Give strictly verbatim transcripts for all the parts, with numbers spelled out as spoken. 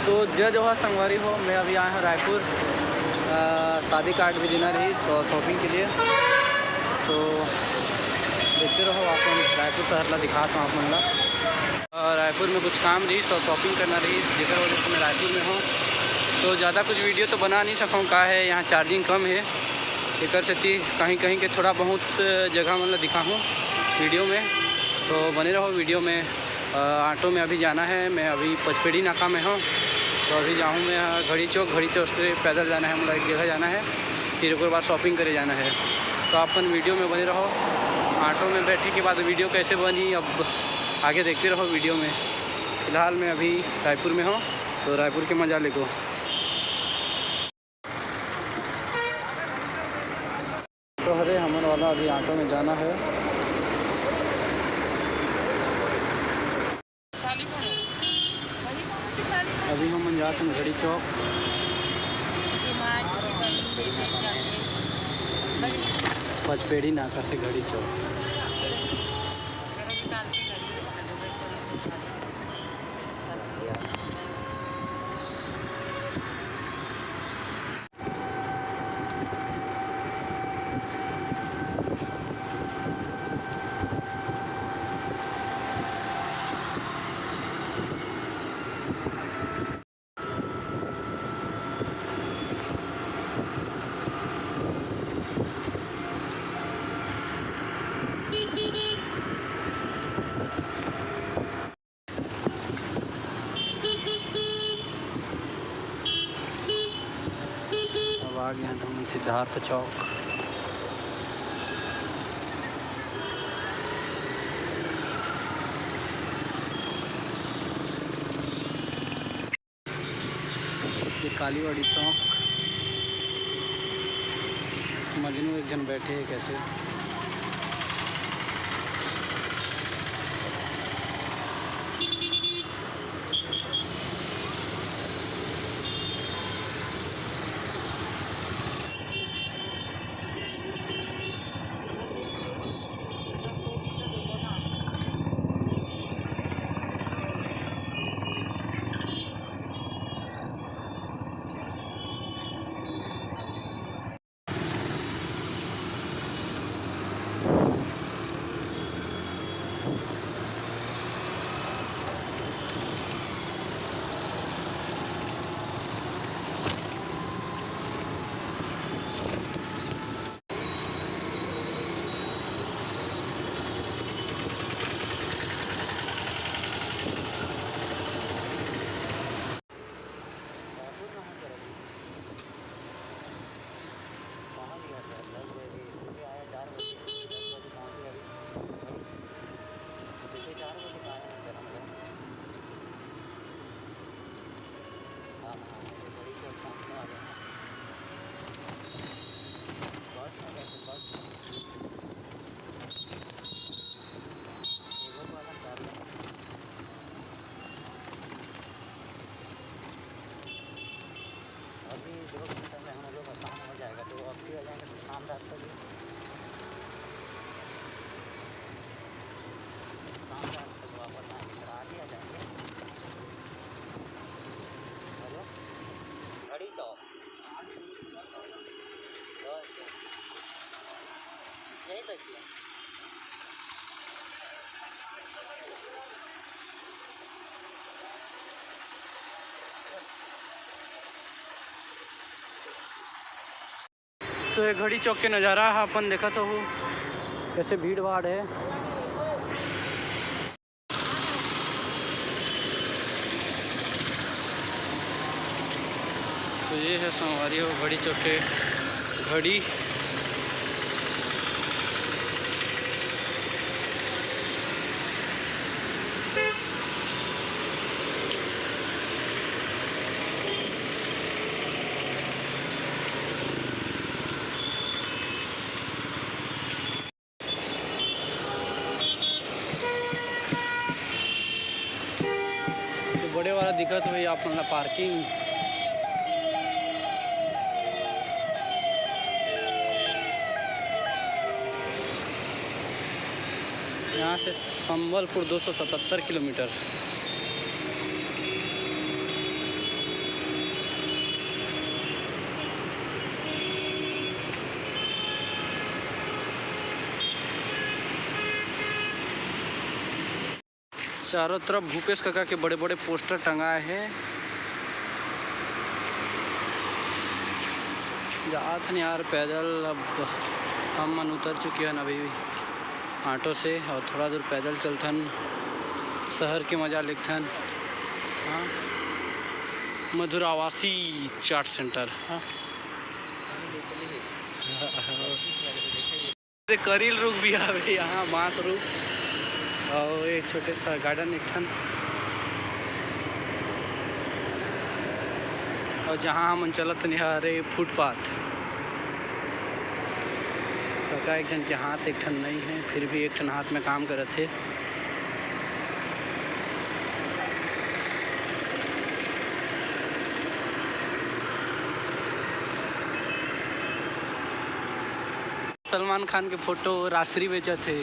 तो जय जोहार संगवारी हो, मैं अभी आया हूँ रायपुर, अ, शादी कार्ड भी देना रही शॉ-, शॉपिंग के लिए। तो देखते रहो आप मन, रायपुर शहर ला दिखाता हूँ आप मन ला। अ, रायपुर में कुछ काम रही, शॉ-, शॉपिंग करना रही, जेकर वजह से मैं रायपुर में हूँ। तो ज़्यादा कुछ वीडियो तो बना नहीं सकूँ, का है यहाँ चार्जिंग कम है, एकर सेती कहीं कहीं के थोड़ा बहुत जगह मन ला दिखाहूँ वीडियो में। तो बने रहो वीडियो में। अ, ऑटो में अभी जाना है, मैं अभी पचपेड़ी नाका में हूँ। तो अभी जाहूँ मैं, अ, घड़ी चौक, घड़ी चौक से पैदल जाना है, मतलब एक जगह जाना है, फिर ओकर बाद शॉपिंग करे जाना है। तो अपन वीडियो में बने रहो। ऑटो में बैठे के बाद वीडियो कैसे बनी, अब आगे देखते रहो वीडियो में। फिलहाल मैं अभी रायपुर में हूँ, तो रायपुर के मज़ा लेगो। तो हरे हमन वाला अभी ऑटो में जाना है। अभी हमन जात हन घड़ी चौक, पचपेड़ी नाका से घड़ी चौक। अब आ गए हैं हम सिद्धार्थ चौक। ये कालीवाड़ी चौक, मजनू एक झन बैठे हे कैसे। पहुँच गया सर, दस बजे, सुबह आया चार बजे, दस बजे पहुँच गया अभी। सुबह चार बजे का आया है सर हम लोग। हाँ, हाँ, ये बड़ी चौक पहुँचने वाले हैं। बस आ गया सर, बस। ये वो वाला कार है। अभी दो घंटे में हम लोग का काम हो जाएगा, तो वापसी आ जाएंगे तो शाम रात को भी, शाम रात तक वापस आएंगे, फिर आज ही आ जाएंगे। हेलो, घड़ी चौक। बस, यहीं तक ही है। तो ये घड़ी चौक के नज़ारा ह अपन देखत हो, कैसे भीड़ भाड़ है। तो ये है संगवारी हो घड़ी चौक के घड़ी। तो बड़े वाला दिखत होही आप मन ला पार्किंग। यहाँ से संबलपुर दो सौ सतहत्तर किलोमीटर। चारों तरफ भूपेश काका के बड़े-बड़े पोस्टर टंगाए हे। जात हन यार पैदल। अब हम मन उतर चुके हन अभी ऑटो से और थोड़ा दूर पैदल चलथन, शहर के मजा लेथन। हाँ, मधुरावासी चाट सेंटर। हाँ। करील रुख भी हवे यहाँ, बांस रुख, और ये छोटे सा गार्डन एक ठन, और जहाँ हमन चलत हन, यहाँ हरे फुटपाथ। काका एक झन के हाथ एक ठन नहीं है, फिर भी एक ठन हाथ में काम करत हे। सलमान खान के फोटो राजश्री बेचत हे।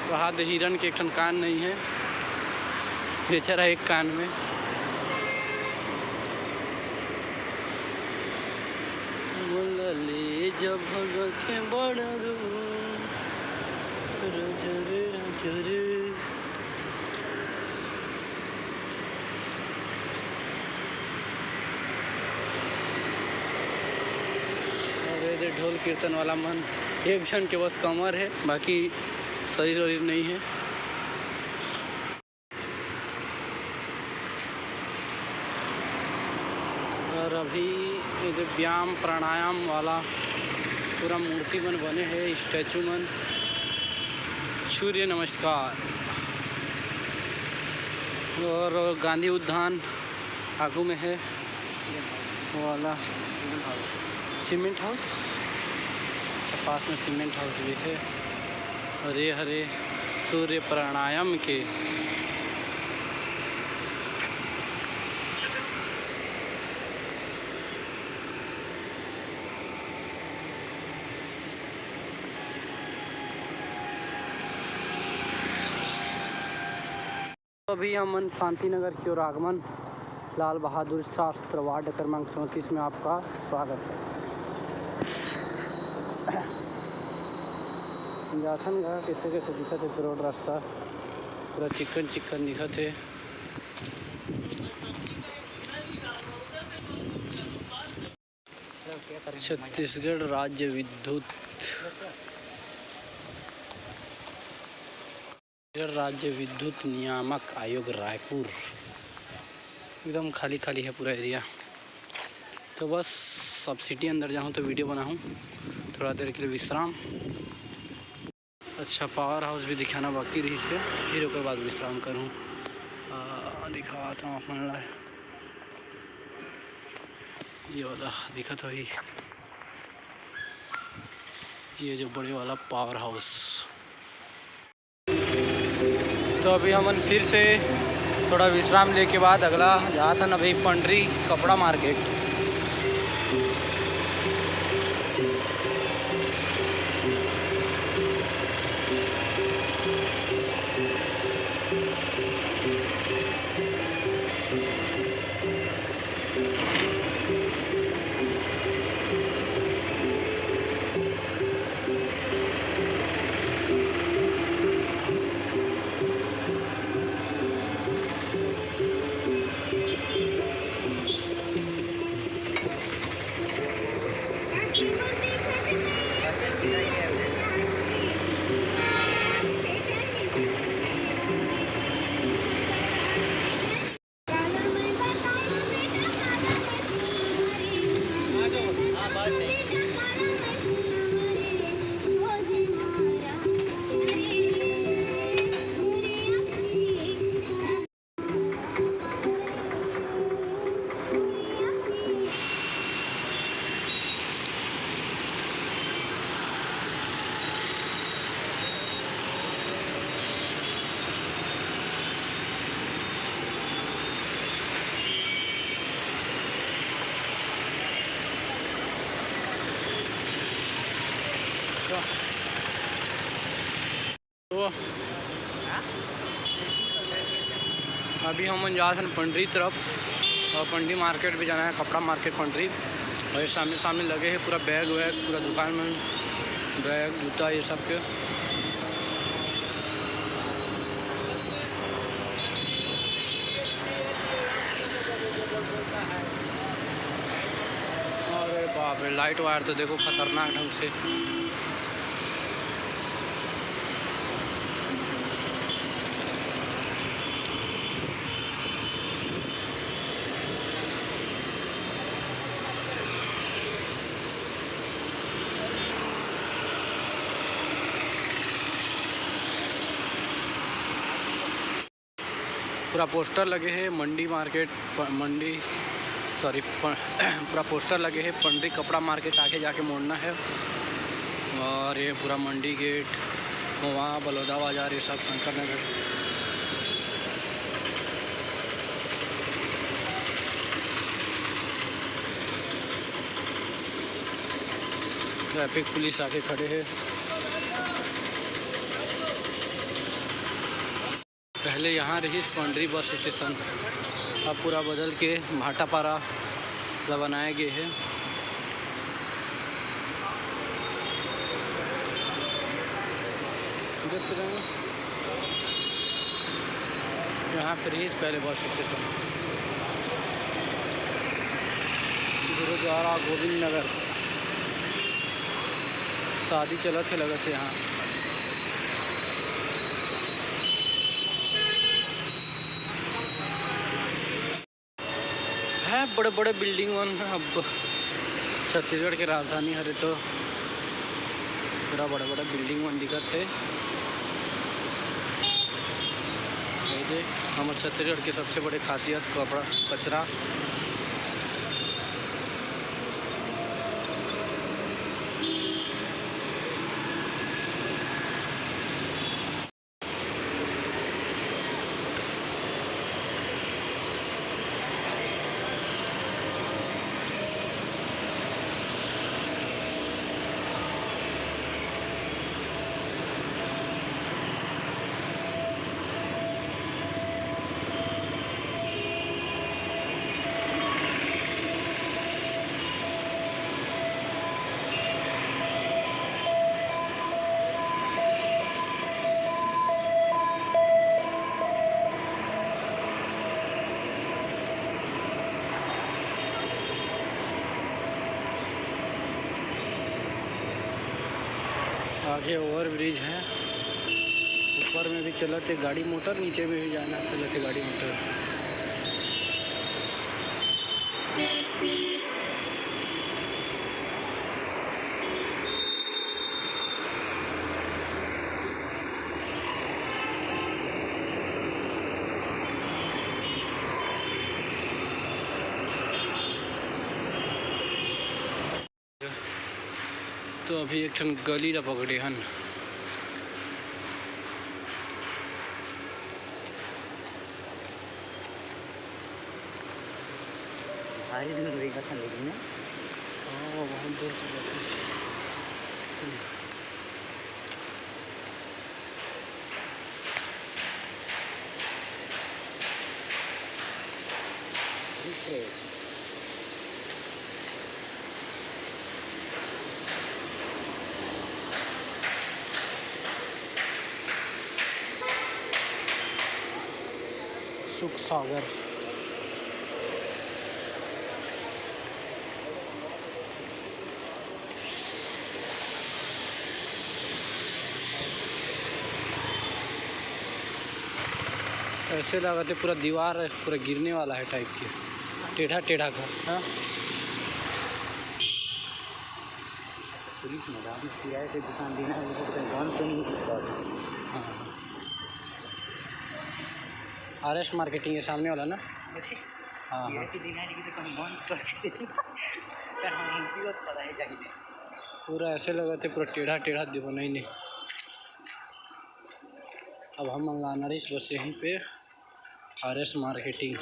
वहाँ दे हिरन के एक ठन कान नहीं है, बेचारा एक कान में। मोला ले जा भगा के बड़ा दूर, राजा रे, राजा रे। अरे रे, ढोल कीर्तन वाला मन, एक झन के बस कमर है, बाकी शरीर वरीर नहीं है। और अभी ये जो व्यायाम प्राणायाम वाला पूरा मूर्ति मन बने हैं, स्टैचू मन, सूर्य नमस्कार। और गांधी उद्यान आगू में है वो वाला सीमेंट हाउस। अच्छा, पास में सीमेंट हाउस भी है। और ये हरे सूर्य प्राणायाम के। अभी हमन शांति नगर की ओर आगमन। लाल बहादुर शास्त्र वार्ड क्रमांक चौंतीस में आपका स्वागत है। जाथन गा, कैसे कैसे दिखत हे रोड रास्ता, पूरा चिक्कन चिक्कन दिखत हे। छत्तीसगढ़ राज्य विद्युत, छत्तीसगढ़ राज्य विद्युत नियामक आयोग रायपुर। एकदम खाली खाली है पूरा एरिया। तो बस, अब सिटी अंदर जाहूँ तो वीडियो बनाहूँ, थोड़ा देर के लिए विश्राम। अच्छा, पावर हाउस भी दिखाना बाकी रही है, फिर ओकर बाद विश्राम करूँ। आ, दिखावत हूँ आप मन ला, ये वाला दिखत होही, ये जो बड़े वाला पावर हाउस। तो अभी हमन फिर से थोड़ा विश्राम लेके बाद अगला जात हन अभी पंडरी कपड़ा मार्केट। तो अभी हमन जात हन पंडरी तरफ, और पंडरी मार्केट भी जाना है, कपड़ा मार्केट पंडरी। और ये सामने, सामने लगे हे पूरा बैग वैग, पूरा दुकान में बैग, जूता, ये सब के। अरे बाप रे, लाइट वायर तो देखो खतरनाक ढंग से। पूरा पोस्टर लगे हे मंडी मार्केट, प-, मंडी, सॉरी, प-, पूरा पोस्टर लगे हे पंडरी कपड़ा मार्केट, आगे जाके मोड़ना है। और ये पूरा मंडी गेट, वहाँ बलौदा बाजार, ये सब शंकर नगर। ट्रैफिक पुलिस आके खड़े हे। पहले यहाँ रहिस पंडरी बस स्टेशन, अब पूरा बदल के भाटापारा ला बनाए गे हे। देख रहे हैं, यहाँ पे रहिस पहले बस स्टेशन। गुरुद्वारा गोविंद नगर, शादी चलत हे लगत हे यहाँ। है बड़े बड़े बिल्डिंग मन। अब छत्तीसगढ़ के राजधानी हरे तो पूरा बड़े बड़े बिल्डिंग मन दिखत हे। ये दे, हमर छत्तीसगढ़ के सबसे बड़े खासियत कपड़ा, कचरा। आगे ओवरब्रिज है, ऊपर में भी चलत हे गाड़ी मोटर, नीचे में भी जाना चलत हे गाड़ी मोटर। तो अभी एक ठन गली ला पकड़े हन। भारी धुंध रही कथन लेकिन ना। हाँ, बहुत दूर से देखो। Refresh। सुख सागर। ऐसे लगत हे पूरा दीवार पूरा गिरने वाला है टाइप के, टेढ़ा टेढ़ा घर। हाँ, पुलिस मैदान में किराए पे दुकान देना है, लेकिन कहीं बंद तो नहीं होता। हाँ, आर एस मार्केटिंग है सामने वाला ना। हाँ, हाँ। किराए पे देना है, लेकिन कहीं बंद करके देना। यार, हम मुसीबत पड़ा है जाके। पूरा ऐसे लगत हे पूरा टेढ़ा टेढ़ा दे बनाई नहीं। अब हम मंगाना रहिस बस यहीं पे आर एस मार्केटिंग।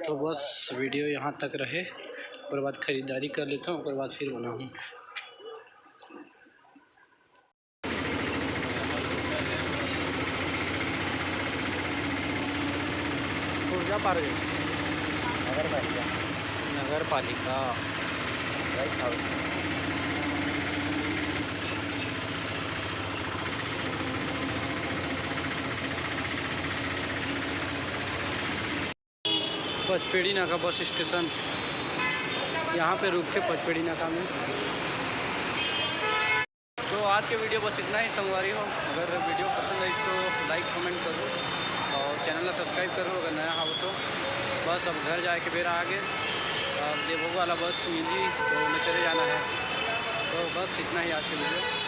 तो बस वीडियो यहाँ तक रहे, ओकर बाद खरीदारी कर लेता हूँ, ओकर बाद फिर बनाऊँ। ऊर्जा पार्क, नगर पालिका। नगर पालिका। पचपेड़ी नाका बस स्टेशन, यहाँ पे रुकथे पचपेड़ी नाका में। तो आज के वीडियो बस इतना ही संगवारी हो। अगर वीडियो पसंद आइस तो लाइक कमेंट करो और चैनल ला सब्सक्राइब करो अगर नया हो तो। बस अब घर जाए के बेरा आगे, अब देवभोग वाला बस मिली तो मैं चले जाना है। तो बस इतना ही आज के वीडियो।